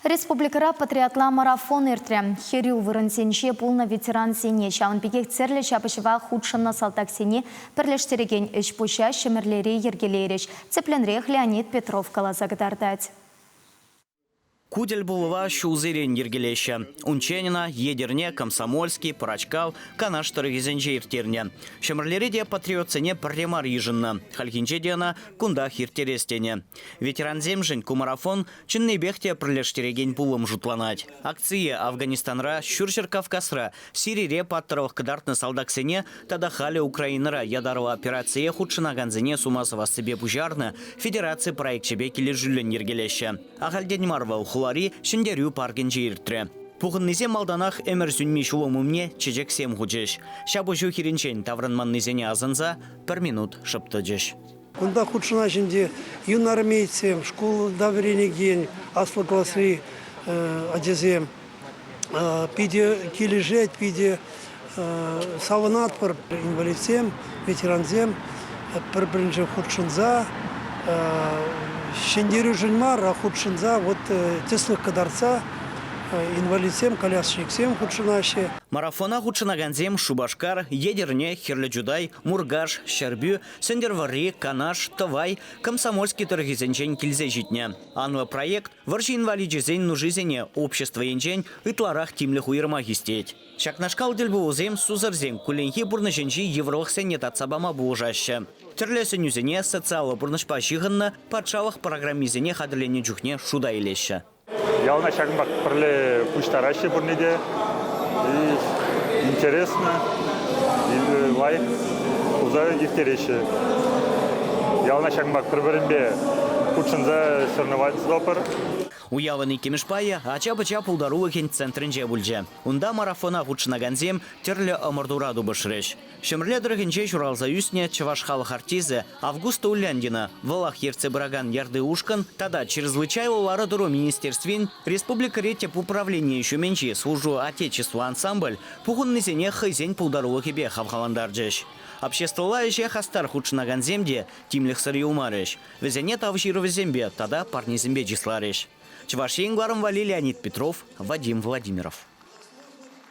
Республикӑра патриотла марафон иртрӗ. Хӗрӳ вырӑнсенче пулнӑ ветерансене, ҫавӑн пекех тӗрлӗ ҫапӑҫӑва хутшӑннӑ салтаксене пӗрлештерекен ӗҫ-пуҫа Ҫӗмӗрлере йӗркелерӗҫ. Тӗплӗнрех Леонид Петров каласа кӑтартать. Ку тӗлпулӑва ҫулсерен йӗркелеҫҫӗ. Унччен ӑна Етӗрне, Комсомольски, Пӑрачкав, Канаш тӑрӑхӗсенче ирттернӗ. Ҫӗмӗрлере те патриотсене пӗрре мар йышӑннӑ. Хальхинче те ӑна кунтах ирттерес тенӗ. Ветерансемшӗн ку марафон чӑннипех те пӗрлештерекен пулӑм шутланать. Акцие Афганистанра, Ҫурҫӗр Кавказра, Сирире паттӑрлӑх кӑтартнӑ салтаксене тата халӗ Украинӑра ятарлӑ операцие хутшӑнакансене сума сӑвассипе пуҫарнӑ федераци проекчӗпе килӗшӳллӗн йӗркелеҫҫӗ. Ахальтен мар вӑл хулари Ҫӗнтерӳ паркӗнче иртрӗ. Пухӑннисем малтанах ӗмӗр сӳнми ҫулӑм умне чечексем хучӗҫ. Ҫапӑҫу хирӗнчен таврӑнманнисене асӑнса пӗр минут шӑп тӑчӗҫ. Кунта хутшӑнаҫ ӗнтӗ юнармейцсем, шкулта вӗренекен аслӑ класри ачасем. Питӗ килӗшет, питӗ савӑнатпӑр. Инвалидсем, ветерансем пӗр-пӗринчен хутшӑнса ҫӗнтерӳшӗн мар, а хутшӑнса вот тӗслӗх кӑтартса инвалидсем, колясочниксем хутшӑнаҫҫӗ. Марафона хутшӑнакансем Шупашкар, Етӗрне, Хӗрлӗ Чутай, Муркаш, Ҫӗрпӳ, Сӗнтӗрвӑрри, Канаш, Тӑвай, Комсомольски тӑрӑхӗсенчен килсе ҫитнӗ. Анлӑ проект вӑрҫӑ инваличӗсен нушисене общество енчен ытларах тимлӗх уйӑрма хистет. Ҫакнашкал тӗлпулусем сусӑрсен кулленхи пурнӑҫӗнчи йывӑрлӑхсене татса пама пулӑшаҫҫӗ. Тӗрлӗ сӗнӳсене социаллӑ пурнӑҫпа ҫыхӑннӑ патшалӑх программисене хатӗрленӗ чухне шута илеҫҫӗ. Яланах ҫакӑнпа пӗрле пуҫтараҫҫӗ пурне те. И интересно, и лайӑх туса ирттереҫҫӗ. Яланах ҫакӑнпа пӗр-пӗринпе хутшӑнса соревноваться тӑватпӑр. Уявӑн иккӗмӗш пайӗ ача-пӑча пултарулӑхӗн центрӗнче пулчӗ. Унта марафона хутшӑнакансем тӗрлӗ ӑмӑртура тупӑшрӗҫ. Ҫӗмӗрле тӑрӑхӗнче ҫуралса ӳснӗ чӑваш халӑх артисчӗ Августа Уляндина, вӑлах ертсе пыракан Ярды ушкӑн тата Чрезвычайлӑ лару-тӑру министерствин республикӑри тӗп управленийӗ ҫумӗнчи Служу Отечеству ансамбль пухӑннисене хӑйсен пултарулӑхӗпе хавхалантарчӗҫ. Обществӑлла ӗҫе хастар хутшӑнакансем те тимлӗхсӗр юлмарӗҫ. Вӗсене тав ҫырӑвӗсемпе тата парнесемпе чысларӗҫ. Чӑваш Ен кӑларӑм валли Леонид Петров, Вадим Владимиров.